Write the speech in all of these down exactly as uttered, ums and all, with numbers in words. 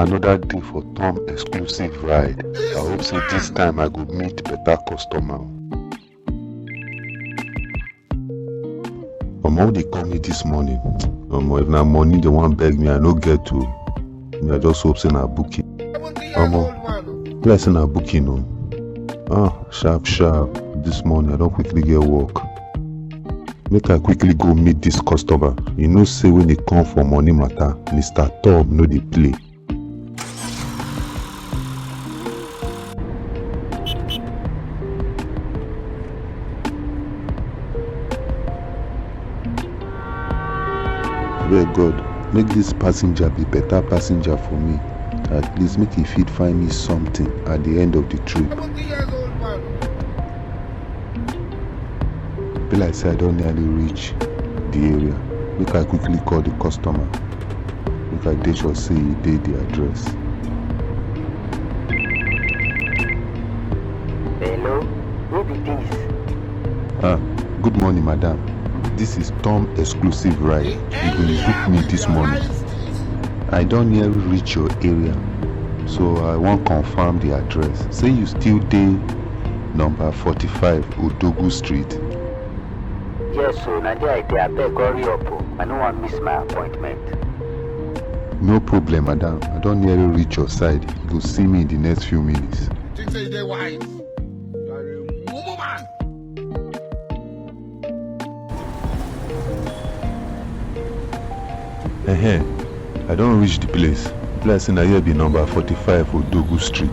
Another day for Tom exclusive ride. I hope say this time I go meet better customer. Omo, who dey call me this morning? Omo, if na money they wan beg me, I no get to. Me, I just hope say na booking. Omo, be like say na booking o. Ah, sharp sharp. This morning I don quickly get work. Make I quickly go meet this customer. You know say when e come for money matter, Mister Tom no dey play. Abeg God, make this passenger be better passenger for me. At least make e fit find me something at the end of the trip. Be like say I don nearly reach the area. Make I quickly call the customer. Make I dey sure say e dey the address. Hello, who be this? Ah, good morning, madam. This is Tom exclusive ride. You been book me this morning. I don nearly reach your area, so I wan confirm the address. Say you still dey number forty-five Odogu Street. Yes o, na there I dey. Abeg hurry up o, I no wan miss my appointment. No problem, madam. I don nearly reach your side. You go see me in the next few minutes. You think say you dey wise? You are a mumu man. Ehen, I don reach the place. Be like say na here be number forty-five Odogu Street.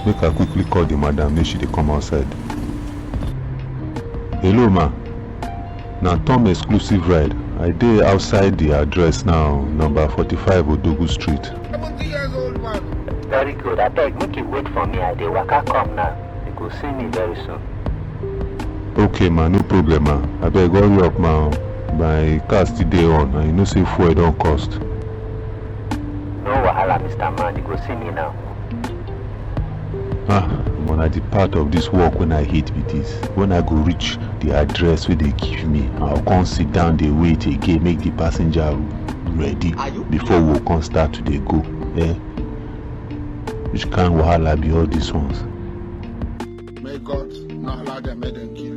Make I quickly call the madam, make she dey come outside. Hello, ma. Na Tom exclusive ride. I dey outside the address now, number forty-five Odogu Street. Seventy years old man. Very good. Abeg, make you wait for me. I dey waka come now. You go see me very soon. Okay, ma, no problem, ma. Abeg, hurry up, ma. My car still dey on, and you know say fuel don cost. No wahala, Mister Man. You go see me now. Ah, omo, na the part of this work when I hate be this. When I go reach the address wey they give me, I'll come sit down, dey wait again, make the passenger ready before we come start to dey go. Eh? Which kind wahala be all these ones? May God not allow them, make them kill you.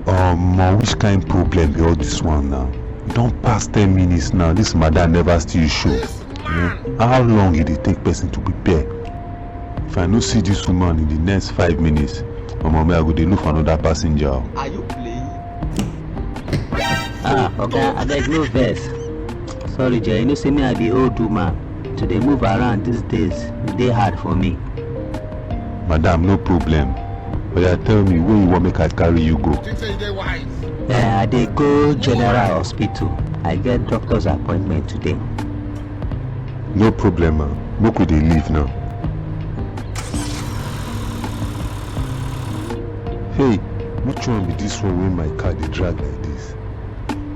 Omo, which kind problem be all this one now? E don pass ten minutes now, this madam never still show. Eh, how long e dey take person to prepare? If I no see this woman in the next five minutes, omo, me, I go dey look for another passenger o. Are you playing? Ah, oga, abeg no vex. Sorry, Jay, you know say me I be old woman. To dey move around these days, e dey hard for me. Madam, no problem. Oya, tell me where you wan make I carry you go. Think say you dey wise. Eh, I dey go General Hospital. I get doctor's appointment today. No problem, ma. Make we dey leave now. Hey, which one be this one wey my car dey drag like this?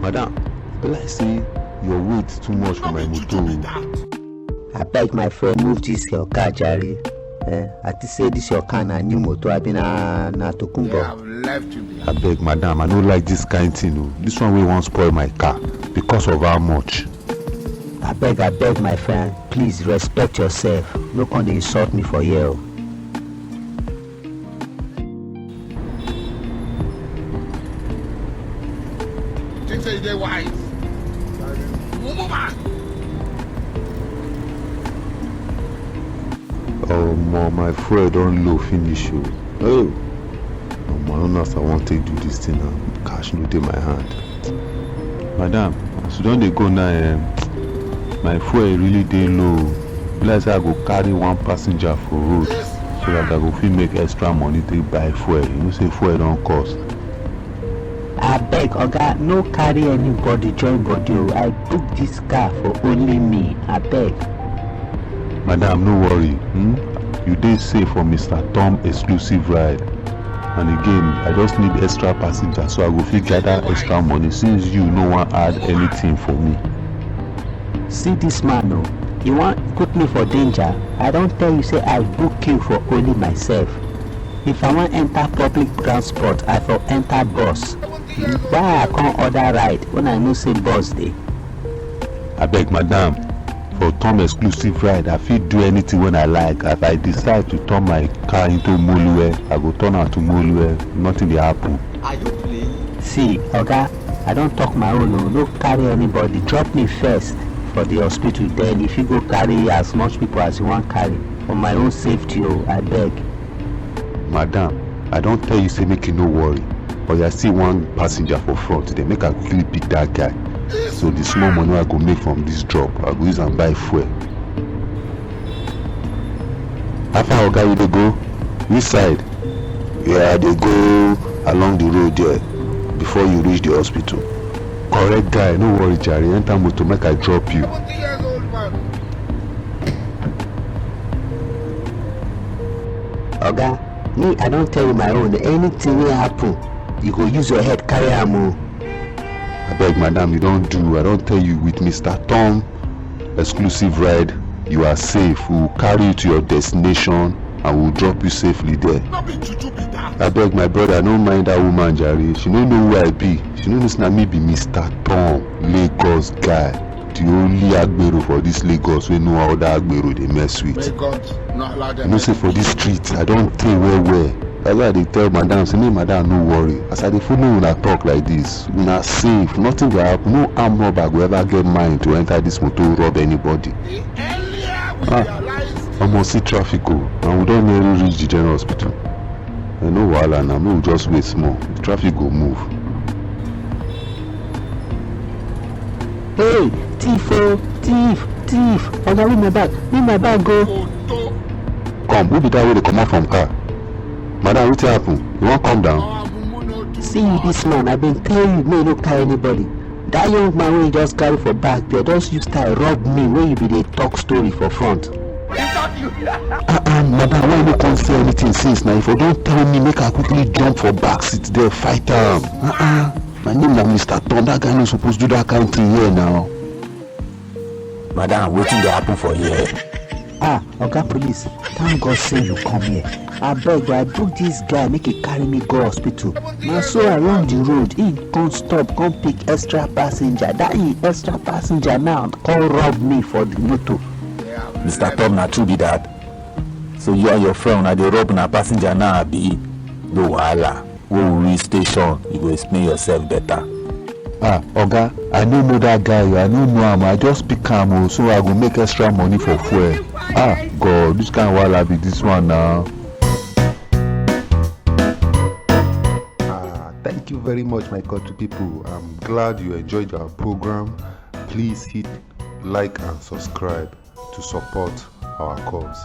Madam, e be like say your weight too much for my motor o. Abeg, my friend, move this your car, jare. Eh, I think say this your car na new motor, abi na, na tokunbo? Abeg, madam, I no like this kind thing o. This one wey wan spoil my car because of how much? Abeg, abeg, my friend, please respect yourself. No come dey insult me for here o. Think say you dey wise. Mumu man. Omo, my fuel don low finish o. Oh. Omo, I no know as I wan take do this thing now. Cash no dey my hand. Madam, as you don dey go now, um, my fuel really dey low. Be like say I go carry one passenger for road so that I go fit make extra money take buy fuel. You know say fuel don cost. Abeg, oga, no carry anybody join body o. I book this car for only me. Abeg. Madam, no worry. Hmm? You dey safe for Mister Tom exclusive ride. And again, I just need extra passenger so I go fit gather extra money since you no wan add anything for me. See this man o, you wan put me for danger? I don tell you say I book you for only myself. If I wan enter public transport, I for enter bus. Why I come order ride when I know say bus dey? Abeg, madam, for Tom Exclusive Ride, I fit do anything when I like. As I decide to turn my car into Molue, I go turn am to Molue. Nothing dey happen. Are you playing? See, Oga, I don talk my own o. No carry anybody. Drop me first for the hospital. Then if you go carry as much people as you wan carry for my own safety o, I beg. Madam, I don tell you say make you no worry. But I see one passenger for front there. Make I quickly pick that guy. So the small money I go make from this drop, I go use am buy fuel. How far, Oga, you dey go? Which side? Yeah, I dey go along the road there before you reach the hospital. Correct guy, no worry jare, enter motor make I drop you. Oga, me I don tell you my own, anything wey happen, you go use your head carry am o. Abeg madam, you don do, I don tell you, with Mister Tom Exclusive Ride, you are safe. We will carry you to your destination and we will drop you safely there. No be juju be that. Abeg my brother, no mind that woman jare. She no know who I be. She no know say na me be Mister Tom, Lagos guy. The only agbero for this Lagos wey no other agbero dey mess with. May God not allow them. You know say for this street, I don tey well well. That's why I dey tell madam say make madam no worry. As I dey follow una talk like this, una safe, nothing dey happen. No armed robber go ever get mind to enter this motor rob anybody. The earlier we Ah, realize omo, see traffic o, and we don nearly reach the general hospital. Eh, no wahala na, make we just wait small. The traffic go move. Hey, thief o, thief, thief. Oga, leave my bag, leave my bag go. Come, who be that wey dey comot from car? Madam, wetin happen? You wan come down? See this man, I been tell you make you no carry anybody. That young man wey you just carry for back there just use style rob me when you be dey talk story for front. Ah ah, madam, why you no come say anything since? Na if you don tell me make I quickly jump for back seat there fight am. Ah ah, my name na Mister Tom, that guy no suppose do that kind thing here now. Madam, wetin dey happen for here? Ah, Oga Police, thank God say you come here. Abeg, I book this guy make he carry me go hospital. Na so I run the road, he come stop, come pick extra passenger. That he extra passenger now come rob me for the motor. Mister Tom, na true be that? So you and your friend una dey rob una passenger now, abi? No wahala. When we reach station, you go explain yourself better. Ah, Oga, I no know that guy o, I no know am, I just pick am o, so I go make extra money for fuel. Ah, God, which kind wahala be this one now? Ah, thank you very much, my country people. I'm glad you enjoyed our program. Please hit like and subscribe to support our cause.